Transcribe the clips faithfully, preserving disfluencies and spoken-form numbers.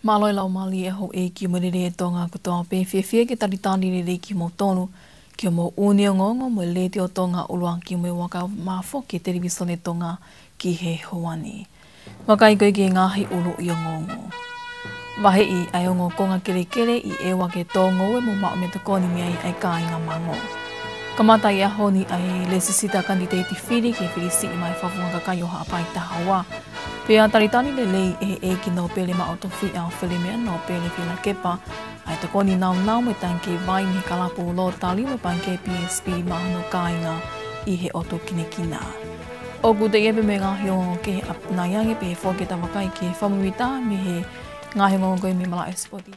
Mālō e laumālie ʻa e houʻeiki mo e lelei ʻa Tonga kotoa pē, fiefia ke talitali lelei kimoutolu ki hoʻomou ʻū ongoongo mo e Letiō Tonga ʻUluaki mo e Uakava, foki e Televisone Tonga ki he houa ni. Vakai ko ia ki he ngaahi ʻuluʻi ongoongo. Vaheʻi ʻa e ongo konga kelekele ʻi ʻEua ke tō ngoue mo maʻu meʻatokoni mei ai ʻa e kāinga Mango. Kamata ʻi he ʻaho ni ʻa e lēsisita kanititeiti fili ki he fili siʻi mai fakafofonga kakai ʻo Haʻapai Taha Ua. Pea talitali lelei ʻe he ʻEiki Nōpele Maʻu Tofiʻa ʻo Felimea Nōpele Fielakepa ʻa e tokoni nāunau mo e tangikē vai mei he kalapu Lotali mo e Pangikē P S P maʻa hono kāinga ʻi he ʻotu kinakina. ʻOku toe ʻi ai pē mo e ngaahi ongoongo kehe ʻapongipongi ange pea foki ke ta vakai ki he fakamuimuitaha mei he ngaahi ongoongo ko ia mei he malaʻe sipoti.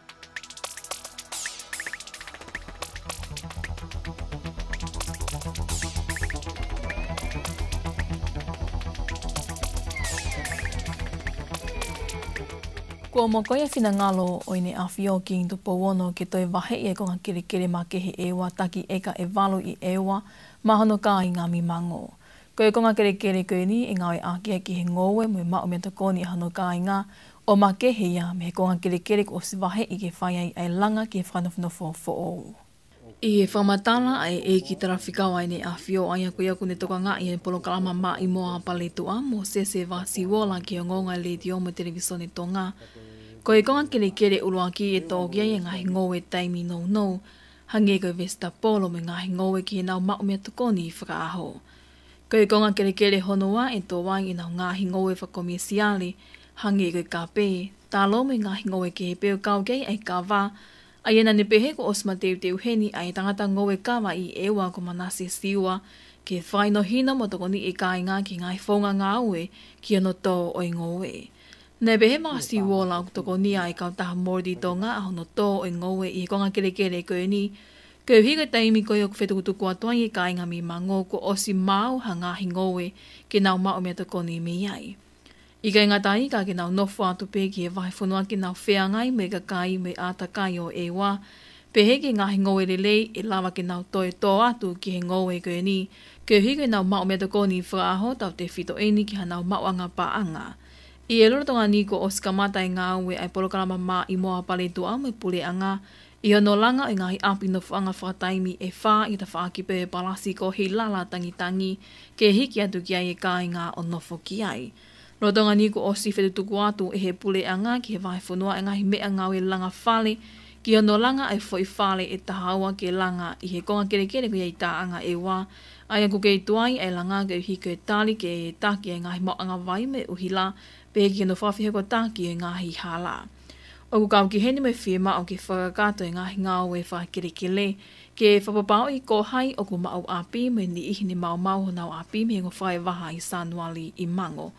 Kuo mokoi e finangalo ʻo ʻEne ʻAfio Kingi Tupou Ono ke toe vaheʻi e konga kelekele makehe ʻEua taki ʻeka ʻe valu ʻi ʻEua maʻa hono kāinga mei Mango. Ko e konga kelekele ko eni ʻe ngāueʻaki ia ki he ngoue mo e maʻu meʻatokoni ʻa hono kāinga, ʻo makehe ia mei he konga kelekele kuo ʻosi vaheʻi ke fai ai ʻa e langa ki he fakanofonofo foʻou. ʻI he fakamatala ʻa e ʻEiki Talafekau ʻa ʻEne ʻAfio, ʻa ia ko ia ʻoku ne tokangaʻi e polokalama Maʻimoa ʻa Paletuʻa, Mōsese Vasiuola, ki he ongoongo ʻa e Letiō mo e Televisone Tonga, ko e konga kelekele ʻuluaki ʻe tō ki ai e ngaahi ngoue taimi nounou, hangē ko e vesitapolo mo e ngaahi ngoue ki heʻenau maʻu meʻatokoni fakaʻaho. Ko e konga kelekele hono ua ʻe tō ai ʻenau ngaahi ngoue fakakomesiale, hangē ko e kape, talo mo e ngaahi ngoue kehe pea ʻoku kau ki ai ʻa e kava, ʻa ia naʻa ne pehē kuo ʻosi mateuteu heni ʻa e tangata ngoue kava ʻi ʻEua ko Manase Siua, ke fakahinohino mo tokoniʻi e kāinga ki he ngaahi founga ngāue ki hono tō ʻo e ngoue. Naʻe pehē ʻe Vasiuola ʻoku tokoni ʻa e kautaha Mōliti Tonga ʻa hono tō ʻo e ngoue ʻi he konga kelekele ko eni, koeʻuhi ko e taimi ko ia ʻoku fetukutuku atu ai e kāinga mei Mango kuo ʻosi maau ha ngaahi ngoue ke nau maʻu meʻatokoni mei ai. ʻIkai ngata ai ka ke nau nofo atu pē ki he vahefonua ke nau feangai mo e kakai mo e ʻātakai ʻo ʻEua, pehē ki he ngaahi ngoue lelei ʻe lava ke nau toe tō atu ki he ngoue ko eni, koeʻuhi ke nau maʻu meʻatokoni fakaʻaho, tautefito eni ki haʻanau maʻuʻanga paʻanga. ʻI he lolotonga ni kuo ʻosi kamata e ngāue ʻa e polokalama Maʻimoa ʻa Paletuʻa mo e Puleʻanga ʻi hono langa ʻo e ngaahi ʻapi nofoʻanga fakataimi ʻe fā ʻi he tafaʻaki pē ʻo e palasi ko Hilala Tangitangi, ke hiki atu ki ai e kāinga ʻo nofo ki ai. Lolotonga ni kuo ʻosi fetukutuku atu ʻe he Puleʻanga ki he vahefonua e ngaahi meʻangāue langa fale, ki hono langa ʻa e foʻi fale ʻe taha ua ke langa ʻi he konga kelekele ko ia ʻi Taʻanga ʻEua, ʻa ia ʻoku kei tuai ʻa e langa koeʻuhi ko e tali ke taki e ngaahi maʻuʻanga vai mo e ʻuhila, pehē ki hono fakafehokotaki e ngaahi hala. ʻOku kau ki heni mo e fiemaʻu ke fakakakato e ngaahi ngāue fakakelekele, ke fakapapauʻi ko hai ʻoku maʻu ʻapi mo e niʻihi ne maumau honau ʻapi mei he ongo fakaʻauha ʻi Sānuali ʻi Mango.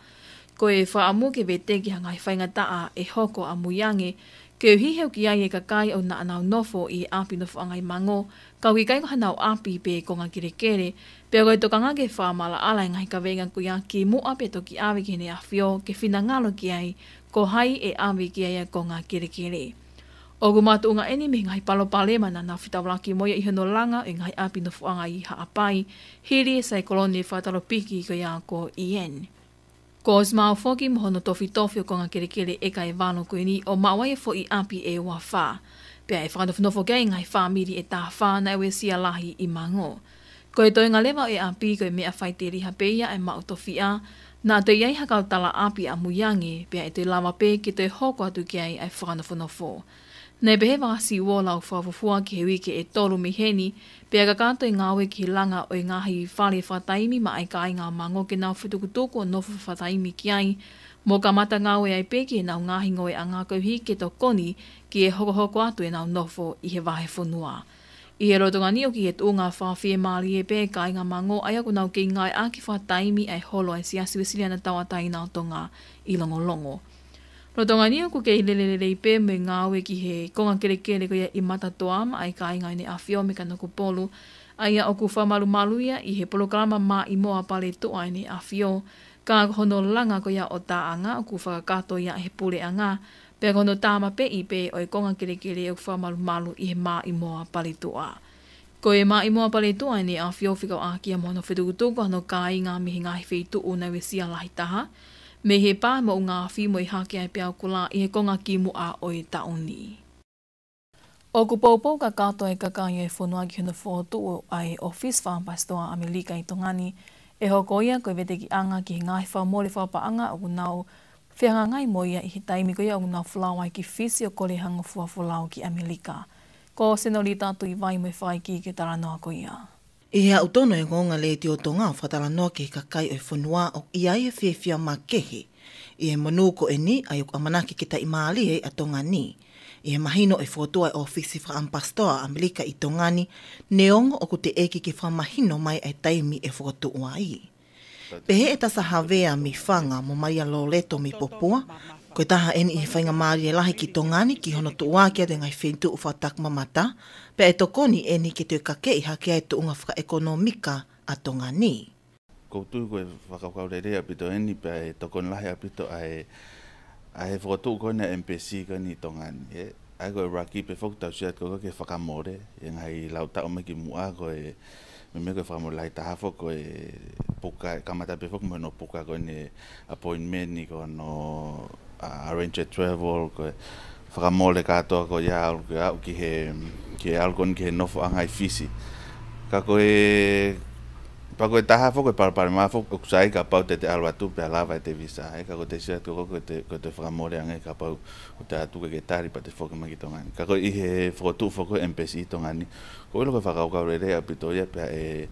Ko e fakaʻamu ke veteki ha ngaahi faingataʻa ʻe hoko ʻamui ange, koeʻuhi he ʻoku ʻi ai e kakai ʻoku naʻa nau nofo ʻi he ʻapi nofoʻanga ʻi Mango, ka ʻoku ʻikai ko hanau ʻapi pe konga kelekele, pea ko e tokanga ke fakamaʻalaʻala e ngaahi kaveinga ko ia kimuʻa pea toki ʻave ki heʻene ʻAfio ke finangalo ki ai ko hai ʻe ʻave ki ai e konga kelekele. ʻOku makatuʻunga eni mei he ngaahi palopalema naʻa nau fetaulaki mo ia ʻi hono langa ʻo e ngaahi ʻapi nofoʻanga ʻi Haʻapai, hili e saikolone fakatalopiki ko ia ko Ian. Kuo ʻosi maau foki mo hono tofitofi ʻo e konga kelekele ʻeka ʻe valu ko eni ʻo maʻu ai e foʻi ʻapi ʻe ua fā. Pea ʻe fakanofonofo ki ai e ngaahi fāmili ʻe taha fā naʻe uesia lahi ʻi Mango. Ko e toenga leva ʻo e ʻapi ko e meʻa faʻiteliha pē ia ʻa e maʻu tofiʻa, naʻa toe ʻi ai ha kau tala ʻapi ʻamui ange, pea ʻe toe lava pē ke toe hoko atu ki ai ʻa e fakanofonofo. Naʻe pehē ʻe Vasiuola ʻoku fakafuofua ki he uike ʻe tolu mei heni, pea kakato e ngāue ki he langa ʻo e ngaahi fale fakataimi maʻa e kāinga Mango ke nau fetukutuku ʻo nofo fakataimi ki ai, mo kamata ngāue ai pē ki heʻenau ngaahi ngoueʻanga koeʻuhi ke tokoni ki he hokohoko atu ʻenau nofo ʻi he vahefonua. ʻI he lolotonga ni ʻoku ʻi he tuʻunga fakafiemālie pē e kāinga Mango, ʻa ia ʻoku nau kei ngāueʻaki fakataimi ʻa e holo ʻa e Siasi Uēsiliana Tauʻatāina ʻo Tonga ʻi Longolongo. Lolotonga ni ʻoku kei lele lelei pē mo e ngāue ki he konga kelekele ko ia ʻi Matatoa maʻa e kāinga ʻo ʻEne ʻAfio Mekanokupolu, ʻa ia ʻoku fakamalumalu ia ʻi he polokalama Maʻimoa ʻa Paletuʻa ʻa ʻEne ʻAfio, ka ko hono langa ko ia ʻo Taʻanga ʻoku fakakakato ia ʻe he Puleʻanga, pea ko hono tāmateʻi pē ʻo e konga kelekele ʻoku fakamalumalu ʻi he Maʻimoa ʻa Paletuʻa. Ko e Maʻimoa ʻa Paletuʻa ʻa ʻEne ʻAfio fekauʻaki ia mo hono fetukutuku ʻa hono kāinga mei he ngaahi feituʻu naʻe uesia lahi taha, mei he pā moʻunga afi mo e hake ʻa e peau kula ʻi he konga kimuʻa ʻo e taʻu ni. ʻOku poupou kakato e kakai ʻo e fonua ki hono fokotuʻu ʻa e ʻōfisi fakaʻamipasitoa ʻAmelika ʻi Tonga ni, ʻe hoko ia ko e vetekiʻanga ki he ngaahi fakamole fakapaʻanga ʻoku nau fehangahangai mo ia ʻi he taimi ko ia ʻoku nau folau ai ki Fisi ʻo kole ha ngofua folau ki ʻAmelika. Ko Senolita Tuʻivai mo e fakaikiiki ki he talanoa ko ia. ʻI he aʻu tonu e ongoongo ʻa Letiō Tonga ʻo fakatalanoa ki he kakai ʻo e fonua ʻoku ʻi ai e fiefia makehe ʻi he monū ko eni, ʻa ia ʻoku ʻamanaki ke taʻimālie ai ʻa Tonga ni ʻi he mahino e fokotuʻu ʻa e ʻōfisi fakaʻamipasitoa ʻAmelika ʻi Tonga ni, neongo ʻoku teʻeki ke fakamahino mai ʻa e taimi ʻe fokotuʻu ai. Pehē ʻe Tasa Havea mei Fanga mo Malia Lōleto mei Popua, ko e taha eni ʻi he faingamālie lahi ki Tonga ni ki hono tuʻuaki atu e ngaahi feituʻu fakatakimamata, pea ʻe tokoni eni ke toe kakeʻi hake ai e tuʻunga fakaʻekonōmika ʻa Tonga ni. ʻOku ou tui ko e fakakaukau lelei ʻaupito eni pea ʻe tokoni lahi ʻaupito ʻa e, ʻa e fokotuʻu ko eni ʻa e embassy ko eni ʻi Tonga ni, ē. ʻA ia ko e ʻuluaki pē foki tau sio atu ko ē ki he fakamole, ʻi he ngaahi lau taʻu mai ki muʻa ko e meimei ko e fakamole lahi taha foki ko e puka, kamata pē foki mo hono puka ko eni e appointment ni ko hono, a, arrange e travel, ko e fakamole kātoa ko ia ʻalu, ke aʻu ki he, ki he ʻalu ko eni ki he nofoʻanga ʻi Fisi. Ka ko e, pea ko e taha foki ko e palopalema foki ʻoku sai kapau te te ʻalu atu pea lava ʻete visa, ē, ka ko ʻete sio atu ko ē ko ʻete, ko ʻete fakamole ange kapau ʻoku te ʻalu atu ke ke tali pea te foki mai ki Tonga ni. Ka ko e ʻi he fokotuʻu foki e embassy ʻi Tonga ni, ʻoku ou ʻilo ko e fakakaukau lelei ʻaupito ia pea ʻe,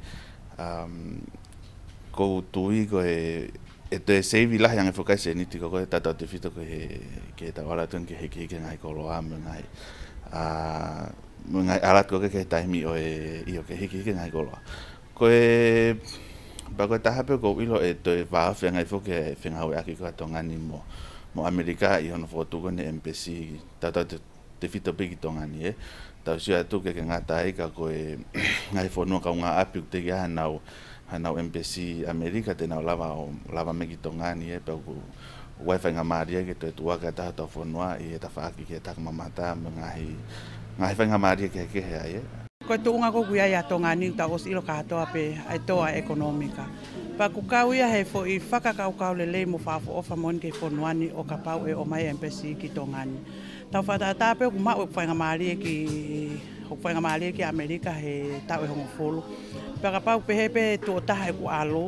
um, ʻoku ou tui ko e, ʻe toe save lahi ange foki e sēniti ko ē tautautefito ko ē he, ke tau ʻalu atu ki he, ki he, ki he ngaahi koloa mo e ngaahi, a, mo e ngaahi ʻalu atu ko ē ki he taimi ʻo e, ʻio, ke hikihiki e ngaahi koloa. Ko e, pea ko e taha pē ʻoku ou ʻilo ʻe toe vāofi ange foki e fengāueʻaki ko ē ʻa Tonga ni mo, mo ʻAmelika ʻi hono fokotuʻu ko eni e embassy tautautefito pē ki Tonga ni, ē. Tau sio atu ʻikai ke ngata ai ka ko e ngaahi fonua kaungāʻapi ʻoku teʻeki ai hanau, hanau embassy ʻAmelika te nau lava ʻo lava mai ki Tonga ni, ē, pea ʻoku ʻi ai e faingamālie ke toe tuʻuaki atu hotau fonua ʻi he tafaʻaki ki he takimamata mo e ngaahi, ngaahi faingamālie kehekehe ai, ē. Ko e tuʻunga ko ē ʻoku ʻi ai ʻa Tonga ni, tau ʻosi ʻilo kātoa pē ʻa e tō ʻa e ʻekonōmika. Pea ʻoku kau ia he foʻi fakakaukau lelei mo fakaʻofoʻofa moʻoni ki he fonua ni ʻo kapau ʻe ʻomai e embassy ki Tonga ni. Tau fakatātā pē ʻoku maʻu e faingamālie ki, ʻoku faingamālie ki ʻAmelika he taʻu ʻe hongofulu. Pea kapau pehē pē tuʻo taha ʻeku ʻalu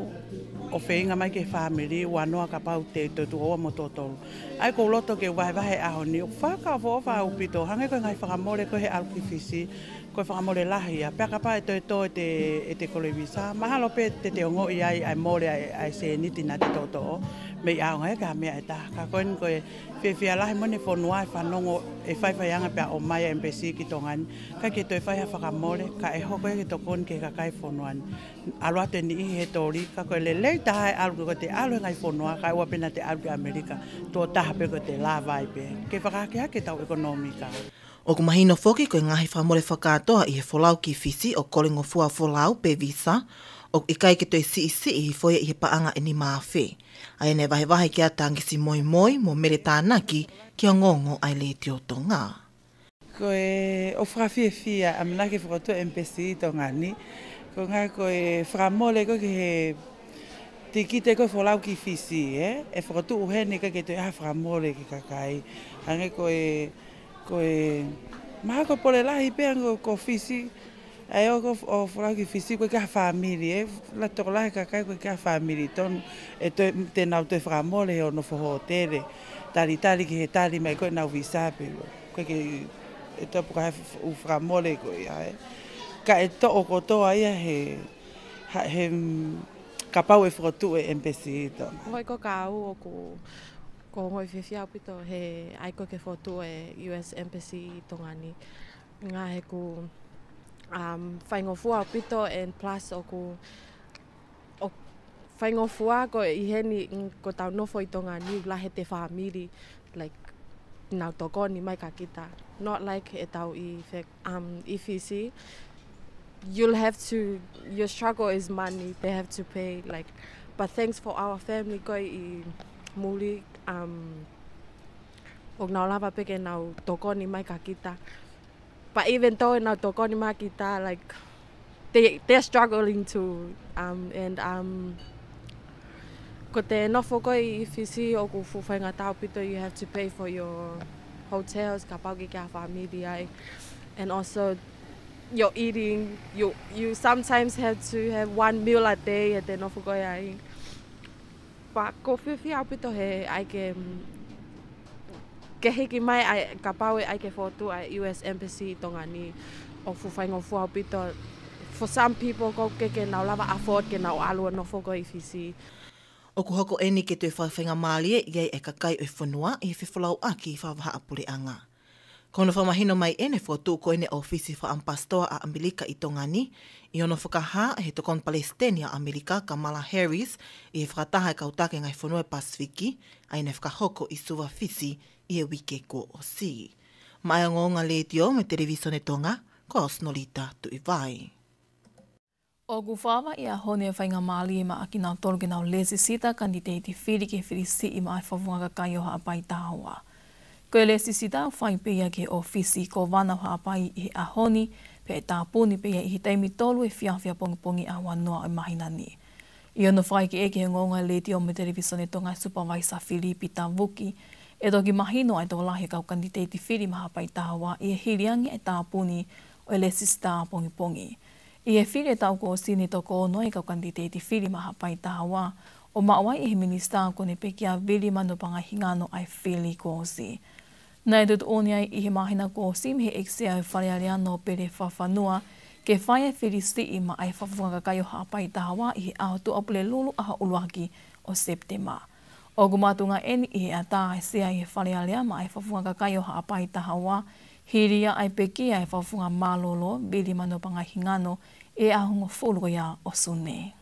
ʻo feinga mai ki he fāmili, ua noa kapau te, te u tuʻo ua mo tuʻo tolu. ʻA ia ʻoku ou loto ke u vahevahe he ʻaho ni, ʻoku fakaʻofoʻofa ʻaupito, hangē ko e ngaahi fakamole ko ē he ʻalu ki Fisi, ko e fakamole lahi ia. Pea kapau ʻe toe tō ʻete, ʻete kole visa, mahalo pē te te ongoʻi ai ʻa e mole ʻa e, ʻa e sēniti naʻa te toʻotoʻo mei ʻaonga ia ki ha meʻa ʻe taha. Ka ko eni ko e fiefia lahi moʻoni e fonua ʻe fanongo e faifaiʻanga pea ʻomai e embassy ki Tonga ni. ʻIkai ke toe fai ha fakamole, kae hoko ia ke tokoni ki he kakai fonua ni. ʻAlu atu e niʻihi he toli, ka ko e lelei taha e ʻalu ko ē te ʻalu he ngaahi fonua, kae ʻoua pē naʻa te ʻalu ki ʻAmelika, tuʻo taha pē ko ē te lava ai pē ke fakahakihaki ʻetau ʻekonōmika. ʻOku mahino foki ko e ngaahi fakamole fakakātoa ʻi he folau ki Fisi ʻo kole ngofua folau pe visa, ʻoku ʻikai ke toe siʻisiʻi hifo ia ʻi he paʻanga ʻe nima afe. ʻA ia naʻe vahevahe ki ai ʻa Tangisi Moimoi mo Mele Tānaki ki he ongoongo ʻa e Letiō Tonga. Ko e ʻoku fakafiefia ʻamanaki fokotuʻu e embassy ʻi Tonga ni. Ko e ngaahi ko e fakamole ko ē ki he tikite ko ē folau ki Fisi, ē? ʻE fokotuʻu heni ʻikai ke toe ʻi ai ha fakamole ki he kakai. Hangē ko e, ko e, mahalo ko e pole lahi pē ange ko, ko Fisi. ʻA ia ʻoku, ʻo folau ki Fisi ʻoku ʻikai ha fāmili, ē? Lahi tokolahi e kakai ʻoku ʻikai ha fāmili. Tonu, ʻe toe, te nau toe fakamole he ʻenau nofo hōtele. Talitali ki he tali mai ko ē ʻenau visa pē. ʻIkai ke, ʻe toe puka he f-, ʻū fakamole ko ia, ē? Ka ʻe toʻo kotoa ia he, ha, he, mm, kapau ʻe fokotuʻu e embassy ʻi Tonga. Hoi ko ka au ʻoku, ʻoku ou fiefia ʻaupito he ʻai ko ē ke fokotuʻu e U S Embassy ʻi Tonga ni. Ngā he ʻoku, um, faingofua ʻaupito and plus ʻoku, ʻoku faingofua ko ʻi heni, mm, ko ʻetau nofo ʻi Tonga ni, lahi ʻete fāmili, like, nau tokoni mai kia kita. Not like ʻetau ʻi Fe-, um, ʻi Fisi. You'll have to, your struggle is money, they have to pay, like, but thanks for our family ko ē ʻi muli, um, ʻoku nau lava pē ke nau tokoni mai kia kita. But even though ʻenau tokoni mai kia kita, like, they, they're struggling too. Um, and, um, Ko e nofo ko ē ʻi Fisi ʻoku fuʻu faingataʻa ʻaupito, you have to pay for your hotels, kapau ʻoku ke ʻi ha fāmili ai. And also, your eating, you, you sometimes have to have one meal a day ʻi he nofo ko ē ai. Pea ʻoku ou fiefia ʻaupito he ʻai ke, mm, ke hiki mai ai, kapau ʻe ʻai ke fotu ʻa e U S Embassy ʻi Tonga ni, ʻoku fuʻu faingofua ʻaupito. For some people, ʻoku ʻikai ke nau lava afford ke nau ʻalu ʻo nofo ko ē ʻi Fisi. ʻOku hoko eni ke toe fakafaingamālieʻi ai e kakai ʻo e fonua ʻi he fefolauʻaki fakavahaʻapuleʻanga. Ko hono fakamahino mai eni ʻe he fokotuʻu ko eni ʻo e ʻŌfisi Fakaʻamipasitoa ʻa ʻAmelika ʻi Tonga ni, ʻi hono fakahā ʻe he Tokoni Palesiteni ʻa ʻAmelika, Kamala Harris, ʻi he fakataha e kau taki ngaahi fonua ʻo e Pasifiki, ʻa ia naʻe fakahoko ʻi Suva, Fisi, ʻi he uike kuo ʻosi. Maʻá e Ongoongo Letiō mo e Televisone Tonga, ko au Sinolita Tuʻivai. ʻOku fakavaʻe ʻi he ʻaho ni e faingamālie maʻa kinautolu ke nau lēsisita kanititeiti fili ki he fili siʻi maʻa e Fakafofonga Kakai ʻo Haʻapai Taha Ua. Ko e lēsisita ʻoku fai pē ia ki he ʻōfisi Kōvana ʻo Haʻapai ʻi he ʻaho ni, pea ʻe tāpuni pē ia ʻi he taimi tolu efiafi ʻapongipongi ʻaho uanoa ʻo e māhina ni. ʻI hono fakaʻekeʻeke ʻe he Ongoongo Letiō mo e Televisone Tonga ʻa e Supervisor Fili, Pita Vuki, ʻe toki mahino ʻa e tokolahi e kau kanititeiti fili maʻa Haʻapai Taha Ua ʻi he hili ange e tāpuni ʻo e lēsisita ʻapongipongi. ʻI he fili ʻo e taʻu kuo ʻosi, ne toko ono e kau kanititeiti fili maʻa Haʻapai Taha Ua, ʻo maʻu ai ʻe he Minisitā kuo ne pekia, Vili Manuʻapangai Hingano, ʻa e fili kuo ʻosi. Naʻe tuʻutuʻuni ai ʻi he māhina kuo ʻosi mei he ʻEiki Sea ʻo e Fale Alea, Nōpele Fakafanua, ke fai e fili siʻi maʻa e Fakafofonga Kakai ʻo Haʻapai Taha Ua ʻi he ʻaho Tuʻapulelulu, ʻaho ʻuluaki ʻo Sepitema. ʻOku makatuʻunga eni ʻi he ʻatā ʻa e Sea ʻi he Fale Alea maʻa e Fakafofonga Kakai ʻo Haʻapai Taha Ua, hili ia ʻa e pekia ʻa e Fakafofonga Mālōlō, Vili Manuʻapangai Hingano, ʻi he ʻaho hongofulu ko ia ʻo Sune.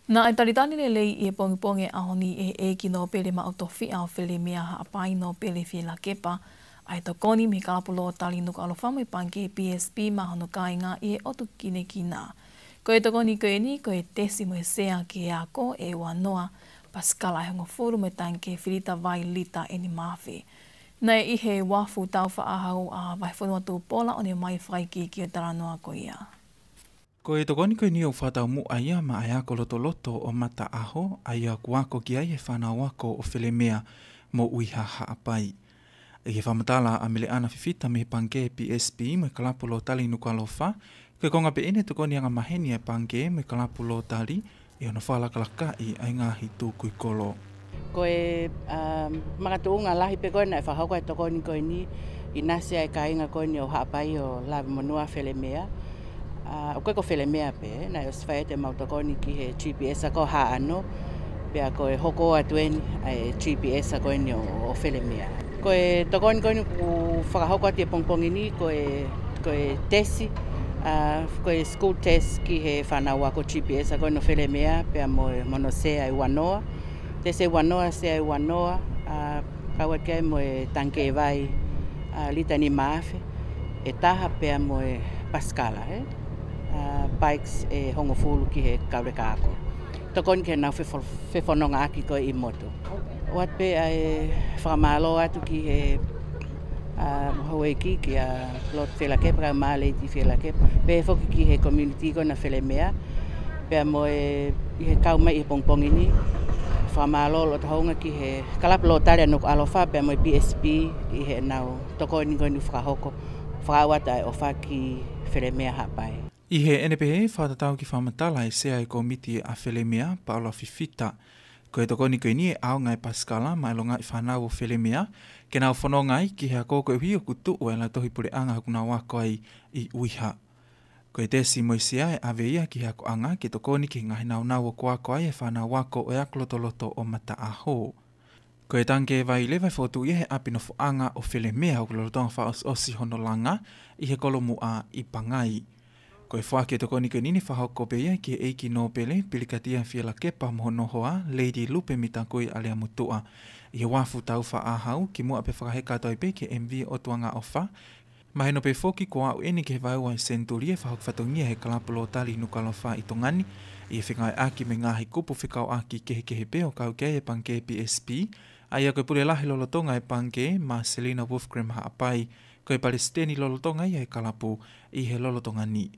Naʻe talitali lelei ʻi he pongipongi ʻo e ʻaho ni ʻe he ʻEiki Nōpele Maʻu Tofiʻa ʻo Felemea Haʻapai, Nōpele Fielakepa, ʻa e tokoni mei he Kalapu Lotali Nukuʻalofa mo e Pangikē P S P maʻa hono kāinga ʻi he ʻotu kinekinā. Ko e tokoni ko eni, ko e tesi mo e sea ki he ako ʻe uanoa, pasikala ʻe hongofulu mo e tangikē filita vai lita ʻe nima afe. Naʻe ʻi he uafu taufaʻāhau ʻa Vahefonua Tupola ʻo ne ʻomai e fakaikiiki ʻo e talanoa ko ia. Ko e tokoni ko eni ʻoku fakataumuʻa ia maʻa e ako lotoloto ʻo mataʻaho, ʻa ia ʻoku ako ki ai e fānau ako ʻo Felemea mo ʻUiha Haʻapai. ʻI he fakamatala ʻa Meleʻana Fifita mei he Pangikē P S P mo e Kalapu Lotali Nukuʻalofa, ko e konga pē eni e tokoni angamaheni ʻa e Pangikē mo e Kalapu Lotali ʻi hono fakalakalakaʻi ʻa e ngaahi tukui kolo. Ko e, um, makatuʻunga lahi pē ko ē naʻe fakahoko e tokoni ko eni, ʻinasi ʻa e kāinga ko eni ʻo Haʻapai ʻo lave monū ʻa Felemea. ʻA, ʻoku ʻikai ko Felemea pē, naʻe ʻosi fai atu ʻemau tokoni ki he G P S ako Haʻano, pea ko e hoko atu eni ʻa e G P S ako eni ʻo, ʻo Felemea. Ko e tokoni ko eni ʻoku fakahoko atu ʻi he pongipongi ni, ko e, ko e tesi, ʻa, ko e school test ki he fānau ako G P S ako eni ʻo Felemea, pea mo e, mo hono sea ʻe uanoa. Tesi ʻe uanoa, sea ʻe uanoa, ʻa, kau atu ki ai mo e tangikē vai, ʻa, lita ʻe nima afe, ʻe taha, pea mo e pasikala, ē? ʻA, bikes ʻe hongofulu ki he kau leka ako. Tokoni ki heʻenau fefo-, fefonongaʻaki ko ē ʻi motu. ʻOatu pē ʻa e fakamālō atu ki he, ʻa, houʻeiki, kia Lord Fielakepa, kae ʻumaʻā Lady Fielakepa, pehē foki ki he community ko ena ʻo Felemea, pea mo e, ʻi he kau mai ʻi he pongipongi ni. Fakamālō loto hounga ki he Kalapu Lotali ʻa Nukuʻalofa pea mo e P S P ʻi heʻenau tokoni ko eni ʻoku fakahoko, fakaʻau atu ʻa e ʻofa ki Felemea Haʻapai. ʻI heʻene pehē fakatatau ki he fakamatala ʻa e Sea ʻo e Kōmiti ʻa Felemea, Paula Fifita, ko e tokoni ko eni ʻe ʻaonga e pasikala maʻa e longaʻi fānau ʻo Felemea ke nau fononga ai ki he ako, koeʻuhi ʻoku tuʻu e Lautohi Puleʻanga ʻoku nau ako ai ʻi ʻUiha. Ko e tesi mo e sea ʻe ʻave ia ki he akoʻanga ke tokoni ki he ngaahi nāunau ʻoku ako ai e fānau ako ʻo e ako lotoloto ʻo mataʻaho. Ko e tangikē vai leva ʻe fokotuʻu ia he ʻapi nofoʻanga ʻo Felemea, ʻoku lolotonga fakaʻosiʻosi hono langa ʻi he kolomuʻa ʻi Pangai. Ko e foaki e tokoni ko eni ne fakahoko pē ia ki he ʻEiki Nōpele, Pilikatia Fielakepa, mo hono hoa, Lady Lupe Mitakui ʻAleamotuʻa, ʻi he uafu taufaʻāhau, kimuʻa pea fakaheka atu ai pē ki he M V ʻOtuangaʻofa. Mahino pē foki kuo aʻu eni ki he vaeua ʻo e senituli e fakahoko fatongia ʻe he Kalapu Lotali Nukuʻalofa ʻi Tonga ni, ʻi he fengāueʻaki mo e ngaahi kupu fekauʻaki kehekehe pē ʻoku kau ki ai e Pangikē P S P, ʻa ia ko e Pule Lahi lolotonga e Pangikē, Marcelina Wolfgram Haʻapai, ko e Palesiteni lolotonga ia e kalapu ʻi he lolotonga ni.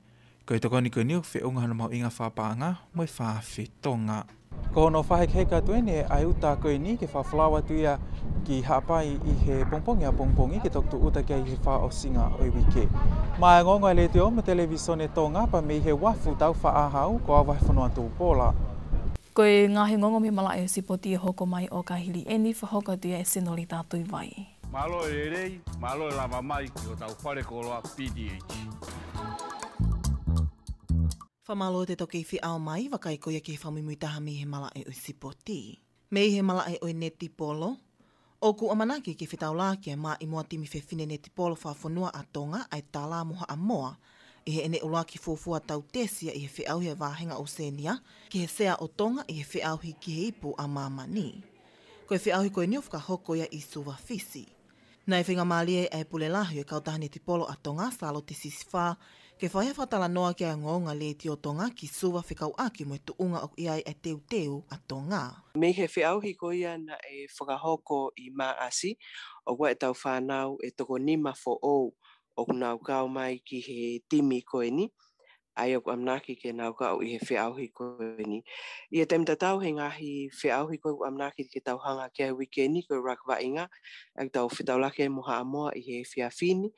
Ko e tokoni ko eni ʻoku feʻunga hono mahuʻinga fakapaʻanga mo e fakaafeʻi Tonga. Ko hono fakahekeheka atu eni ʻa e uta ko eni ke fakafolau atu ia ki Haʻapai ʻi he pongipongi ʻapongipongi ke toki tuʻu uta ki ai he fakaʻosinga ʻo e uike. Maʻá e ongoongo ʻa e Letiō mo e Televīsone Tonga pea mei he uafu Taufaʻāhau, ko au Vahefonua Tupola. Ko e ngaahi ongoongo mei he malaʻe ʻo e sipoti ʻe hoko mai ʻo ka hili eni, fakahoko atu ia ʻe Senolita Tuivai. Mālō e lelei, mālō e lava mai ki hotau fale koloa P T H. Fakamālō atu e toki feʻao mai, vakai ko ia ki he fakamuimui taha mei he malaʻe ʻo e sipoti. Mei he malaʻe ʻo e netipolo, ʻoku ʻamanaki ke fetaulaki ʻa e Māʻimoa timi fefine netipolo fakafonua ʻa Tonga, ʻa e Tala mo Haʻamoa, ʻi heʻene ʻuluaki fuofua tau tesi ʻi he feʻauhi ʻa e vāhenga ʻOsēnia ki he sea ʻo Tonga ʻi he feʻauhi ki he ipu ʻa māmani. Ko e feʻauhi ko eni ʻoku fakahoko ia ʻi Suva, Fisi. Naʻe feinga mālie ʻa e pule lahi ʻo e kautaha netipolo ʻa Tonga, Sālote Sisifā, ke fai ha fakatalanoa ki he ongoongo ʻa e Letiō Tonga ki Suva fekauʻaki mo e tuʻunga ʻoku ʻi ai ʻa e teuteu ʻa Tonga. Mei he feʻauhi ko ia naʻe fakahoko ʻi Maʻasi, ʻoku ʻi ai ʻetau fānau ʻe toko nima foʻou ʻoku nau kau mai ki he timi ko eni, ʻa ia ʻoku ʻamanaki ke nau kau ʻi he feʻauhi ko eni. ʻI he taimi tatau he ngaahi feʻauhi ko ē ʻoku ʻamanaki ke tau hanga ki ai he uike ni ko e rugby vaʻinga, ʻa ia ʻoku tau fetaulaki ai mo Haʻamoa ʻi he efiafi ni,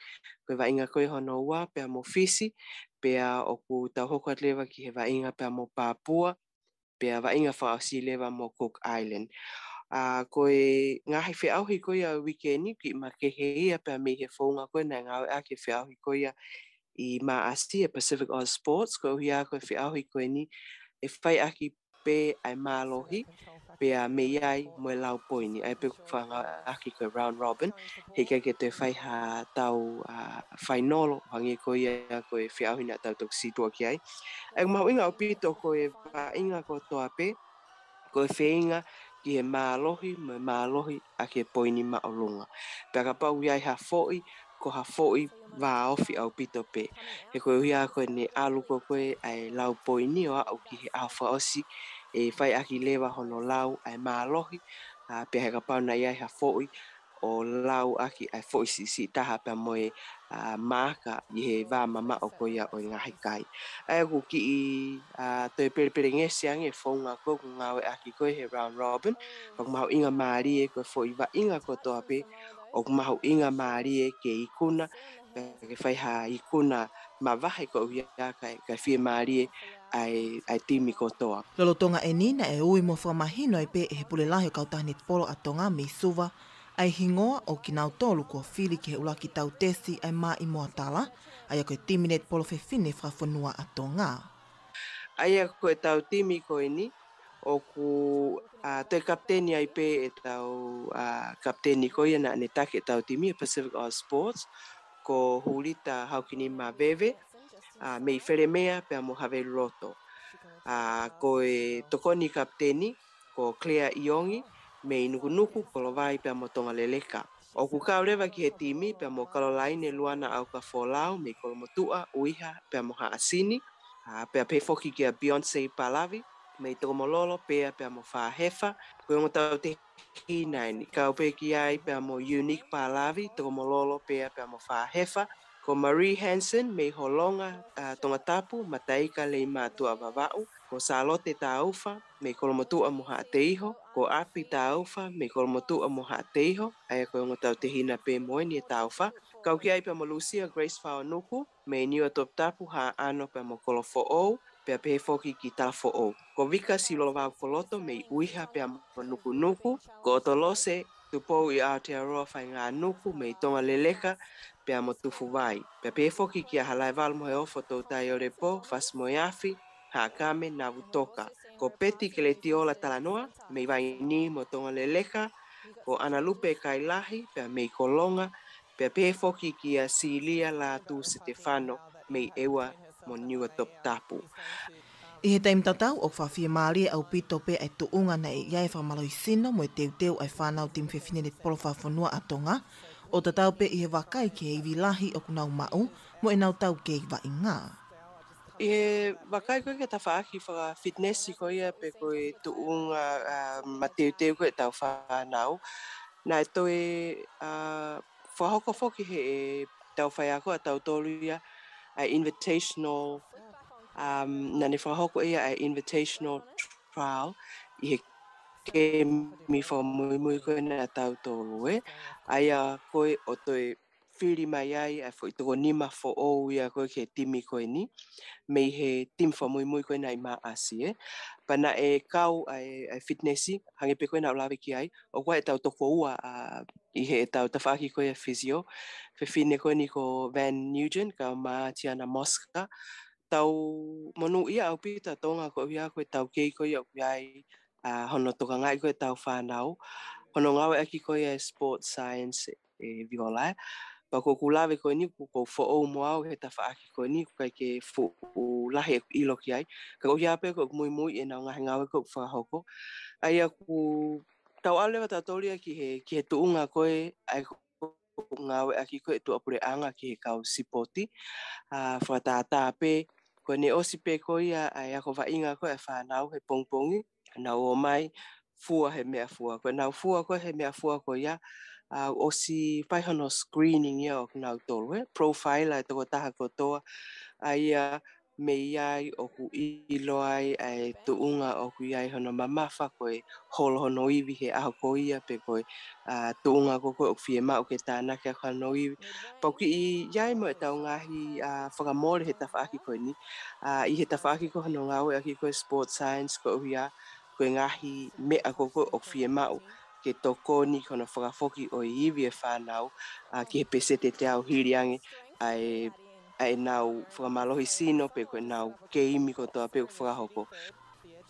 ko e vaʻinga ko ē hono ua pea mo Fisi, pea ʻoku tau hoko atu leva ki he vaʻinga pea mo Papua, pea vaʻinga fakaʻosi leva mo Cook Island. ʻA, ko e ngaahi feʻauhi ko ia ʻo e uike ni, kiʻi makehe ia pea mei he founga ko ē naʻe ngāueʻaki e feʻauhi ko ia ʻi Maʻasi, ʻa e Pacific Oz Sports, koeʻuhi ko e feʻauhi ko eni ʻe faiʻaki pē ʻa e mālohi, pea mei ai mo e lau poini, ʻa ia pē ʻoku fakangāueʻaki ko e round robin, heʻikai ke toe fai ha tau, ʻa, fainolo, hangē ko ia ko e feʻauhi naʻa tau toki situʻa ki ai. ʻA ia ʻoku mahuʻinga ʻaupito ko e vaʻinga kotoa pē, ko e feinga ki he mālohi mo e mālohi ʻaki e poini māʻolunga. Pea kapau ʻoku ʻi ai ha foʻi, ko ha foʻi vāofi ʻaupito pē. He koeʻuhi ko ʻene ʻalu ko ē ʻa e lau poini ʻo aʻu ki he ʻaho fakaʻosi ʻe faiʻaki leva hono lau ʻa e mālohi, ʻa, pea he kapau naʻe ʻi ai ha foʻi ʻo lau ʻaki ʻa e foʻi siʻisiʻi taha pea mo e, ʻa, maaka ʻi he vā mamaʻo ko ia ʻo e ngaahi kai. ʻA ia ʻoku kiʻi, ʻa, toe pelepelengesi ange e founga ko ē ʻoku ngāueʻaki ko ē he round robin, pea ʻoku mahuʻinga mālie ko e foʻi vaʻinga kotoa pē, ʻoku mahuʻinga mālie ke ikuna, pea ke fai ha ikuna mavahe koeʻuhi kae, kae fiemālie ʻa e, ʻa e timi kotoa. Lolotonga eni naʻe ui mo fakamahino ai pē ʻe he pule lahi ʻo e kautaha netipolo ʻa Tonga mei Suva ʻa e hingoa ʻo kinautolu kuo fili ki he ʻuluaki tau tesi ʻa e Māʻimoa Tala, ʻa ia ko e timi netipolo fefine fakafonua ʻa Tonga. ʻA ia ko ʻetau timi ko eni, ʻoku, ʻa, toe kapiteni ai pē ʻetau, ʻa, kapiteni ko ia naʻa ne taki ʻetau timi ʻa e Pacific Oz Sports, ko Hulita Haukini Maveve, ʻa, mei Felemea pea mo Havelu Loto. ʻA, ko e tokoni kapiteni, ko Claire ʻIongi, mei Nukunuku, Kolovai pea mo Tongaleleka. ʻOku kau leva ki he timi pea mo Kalolaine Luana ʻAukafolau mei Kolomotuʻa, ʻUiha pea mo Haʻasini, ʻa, pea pehē foki kia Beyonce Palavi mei Tokomololo, Pea pea mo Fāhefa. Ko e ongo tautehina eni, kau pē ki ai pea mo Unique Palavi, Tokomololo, Pea pea mo Fāhefa. Ko Marie Hansen mei Holonga, ʻa, Tongatapu, Mataika Leimātuʻa Vavaʻu. Ko Sālote Taufa mei Kolomotuʻa mo Haʻateiho. Ko ʻApi Taufa mei Kolomotuʻa mo Haʻateiho, ʻa ia ko e ongo tautehina pē mo eni ʻe Taufa. Kau ki ai pea mo Lusia Grace Faonuku mei Niuatoputapu, Haʻano pea mo Kolofoʻou, pea pehē foki ki Talafoʻou. Ko Vika Silovau Koloto mei ʻUiha pea mo Nukunuku. Ko ʻOtolose Tupou ʻi Aotearoa Faingānuku mei Tongaleleka pea mo Tufuvai. Pea pehē foki kia Halaevalu Moheofo Toutai Olepō, Fasi Moeafi, Haʻakame, Navutoka. Ko Peti Keletiola Talanoa mei Vainī mo Tongaleleka. Ko ʻAnalupe Kailahi pea mei Kolonga, pea pehē foki kia Silia Lātū Setefano mei ʻEua mo Niuatoputapu. ʻI he taimi tatau, ʻoku fakafiemālie ʻaupito pē ʻa e tuʻunga naʻe ʻi ai e fakamālohisino mo e teuteu ʻa e fānau timi fefine netipolo fakafonua ʻa Tonga, ʻo tatau pē ʻi he vakai ki he ivi lahi ʻoku nau maʻu mo ʻenau taukei vaʻinga. ʻI he vakai ko ē ki he tafaʻaki fakafitinesi ko ia pe ko e tuʻunga, ʻa, mateuteu ko ē ʻetau fānau, naʻe toe, ʻa, fakahoko foki ʻe heʻetau faiako ʻatautolu ia ʻa e invitational Um, naʻa ne fakahoko ia ʻa e invitational trial ʻi he kemi fakamuimui ko ē naʻa tau tolu ē. ʻA ia ko ē ʻo toe fili mai ai ʻa e foʻi toko nima foʻou ia ko ē ki he timi ko eni, mei he timi fakamuimui ko ē naʻe ʻi Maʻasi ē. Pea naʻe kau ʻa e, ʻa e fitinesi, hangē pē ko ē naʻa ku lave ki ai, ʻoku ʻi ai ʻetau toko ua, ʻa, ʻi heʻetau tafaʻaki ko ē ʻa e fisio, fefine ko eni ko Van Nugent, kae ʻumaʻā Tiana Mosca. Tau monūʻia ʻaupito ʻa Tonga koeʻuhi ko ʻetau kei ko ia ʻoku ʻi ai, ʻa, hono tokangaʻi ko ē ʻetau fānau, hono ngāueʻaki ko ia ʻa e sports science ē Viola ē. Pea ko ʻeku lave ko eni, ʻoku ou foʻou mo au he tafaʻaki ko eni, ʻoku ʻikai ke fuʻu lahi ʻeku ʻilo ki ai. Ka koeʻuhi pē ko ʻeku muimui ʻenau ngaahi ngāue ko ē ʻoku fakahoko. ʻA ia ʻoku tau ʻalu leva tautolu ia ki he, ki he tuʻunga ko ē, ʻa e ko ē ʻoku ngāueʻaki ko ē ʻe he tuʻapuleʻanga ki he kau sipoti. ʻA, fakatātā pē, ko ʻene ʻosi pē ko ia ʻa e ako vaʻinga ko ē ʻa e fānau he pongipongi, nau ō mai, fua he meʻafua. Ko ʻenau fua ko ē he meʻafua ko ia, ʻa, ʻosi fai hono screening ia ʻo kinautolu, ē, profile ʻa e tokotaha kotoa, ʻa ia mei ai ʻoku ʻilo ai ʻa e tuʻunga ʻoku ʻi ai hono mamafa, ko e holo hono ivi he ʻaho ko ia, pe ko e, ʻa, tuʻunga ko ē ʻoku fiemaʻu ke tānaki ʻaki hono ivi. Pea ʻoku ʻi ai mo ʻetau ngaahi, ʻa, fakamole he tafaʻaki ko eni, ʻa, ʻi he tafaʻaki ko ē hono ngāueʻaki ko ē sports science koeʻuhi ko e ngaahi meʻa ko ē ʻoku fiemaʻu ke tokoni ki hono fakafoki ʻo e ivi ʻa e fānau, ʻa, ki he peseti ʻe teau hili ange ʻa e, ʻa ʻenau fakamālohisino pe ko ʻenau keimi kotoa pē ʻoku fakahoko.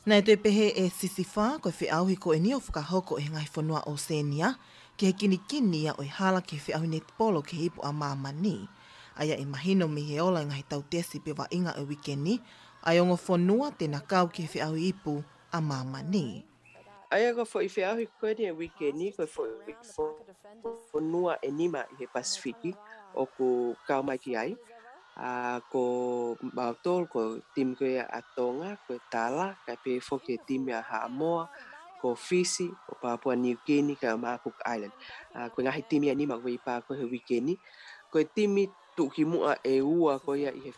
Naʻe toe pehē ʻe Sisifā, ko e feʻauhi ko eni ʻoku fakahoko ʻi he ngaahi fonua ʻOsēnia, ki he kinikini ia ʻo e hala ki he feʻauhi netipolo ki he ipu ʻa māmani. ʻA ia ʻe mahino mei he ola ʻa e ngaahi tautesi pe vaʻinga ʻo e uike ni, ʻa e ongo fonua te na kau ki he feʻauhi ipu ʻa māmani. ʻA ia ko e foʻi feʻauhi ko eni ʻa e uike ni, ko e foʻi fo-, fonua ʻe nima ʻi he Pasifiki ʻoku kau mai ki ai. ʻA, ko mautolu, ko e timi ko ia ʻa Tonga, ko e Tala, kae pehē foki e timi ʻa Haʻamoa, ko Fisi, ko Papua New Guinea, kae ʻumaʻā Cook Island. ʻA, ko e ngaahi timi ʻe nima ʻoku kei pā ko ē he uike ni. Ko e timi tuʻukimuʻa ʻe ua ko ia ʻi he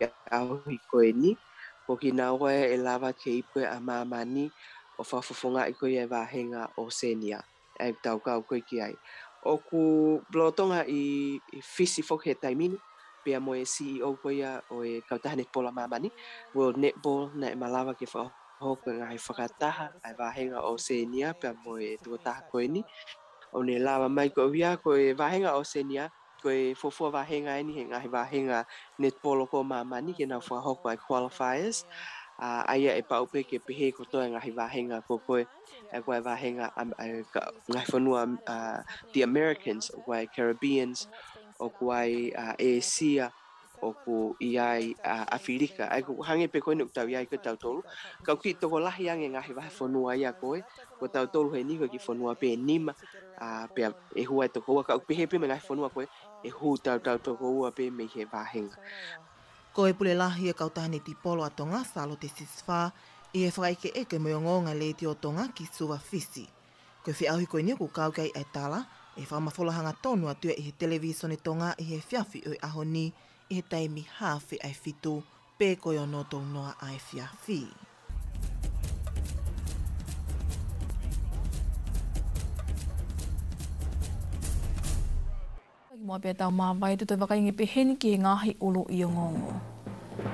feʻauhi ko eni, ko kinaua ʻe lava ke ipu ʻa māmani ʻo fakafofongaʻi ko ia e vāhenga ʻOsēnia, ʻa ʻetau kau ko ē ki ai. ʻOku lolotonga ʻi, ʻi Fisi foki he taimi ni, pea mo e C E O ko ia ʻo e kautaha netipolo ʻa māmani, World Netball, naʻe malava ke fakahoko e ngaahi fakataha ʻa e vāhenga ʻOsēnia pea mo e tokotaha ko eni. ʻO ne lava mai koeʻuhi ko e vāhenga ʻOsēnia, ko e fuofua vāhenga eni he ngaahi vāhenga netipolo ko ē ʻa māmani ke nau fakahoko ʻa e qualifiers. ʻA, ʻa ia ʻe pau pē ke pehē kotoa e ngaahi vāhenga ko ē, ʻa ia ko e vāhenga, um, ʻa e ka-, ngaahi fonua, ʻa, the Americans, ʻoku ʻi ai e Caribbeans, ʻoku ʻi ai, ʻa, ʻĒsia, ʻoku ʻi ai, ʻa, ʻAfilika. ʻA ia ʻoku hangē pē ko eni ʻoku tau ʻi ai ko ē tautolu. Ka ʻoku kiʻi tokolahi ange e ngaahi vahefonua ia ko ē, ko tautolu heni ko e kiʻi fonua pē ʻe nima, ʻa, pea ʻe hū ai e toko ua, ka ʻoku pehē pē mo e ngaahi fonua ko ē, ʻe hū tautau toko ua pē mei he vāhenga. Ko e pule lahi ʻo e kautaha netipolo ʻa Tonga, Sālote Sisifā, ʻi he fakaʻekeʻeke mo e ongoongo ʻa e Letiō Tonga ki Suva, Fisi. Ko e feʻauhi ko eni ʻoku kau ki ai ʻa e Tala, ʻe fakamafola hangatonu atu ia ʻi he Televīsone Tonga ʻi he efiafi ʻo e ʻaho ni, ʻi he taimi haafe ʻa e fitu, pe ko e ono tolu noa ʻa e efiafi. Kimuʻa pea tau māvae, te u toe vakai ange pē heni ki he ngaahi ʻuluʻi ongoongo.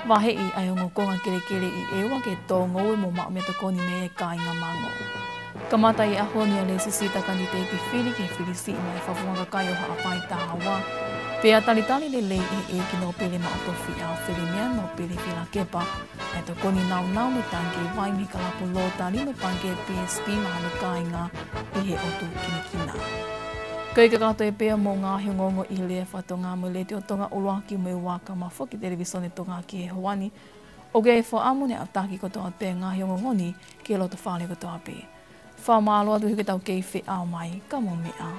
Vaheʻi ʻa e ongo konga kelekele ʻi ʻEua ke tō ngoue mo maʻu meʻatokoni mei ai e kāinga mango. Kamata ʻi he ʻaho ni ʻa Lēsisita, kanititeiti fili ki he fili siʻi mai Fakafofonga Kakai ʻo Haʻapai Taha Ua. Pea talitali lelei ʻe he ʻEiki Nōpele Maʻu Tofiʻa, Felimea Nōpele Fielakepa, ʻa e tokoni nāunau mo e tangikē vai mei he kalapu Lottery mo e Pangikē P S P maʻa hono kāinga ʻi he ʻotu kinakina. Ko ia kakato ē pea mo e ngaahi ongoongo ʻi he lea faka-Tonga mei he Letiō Tonga ʻUluaki mo e Ua, kae ʻumaʻā foki e Televīsone Tonga ki he houa ni. ʻOku ʻi ai e fakaʻamu ke ne aʻutaki kotoa pē e ngaahi ongoongo ni ki he lotofale kotoa pē. Fakamālō atu he ʻoku tau kei feʻao mai, ka mou meʻa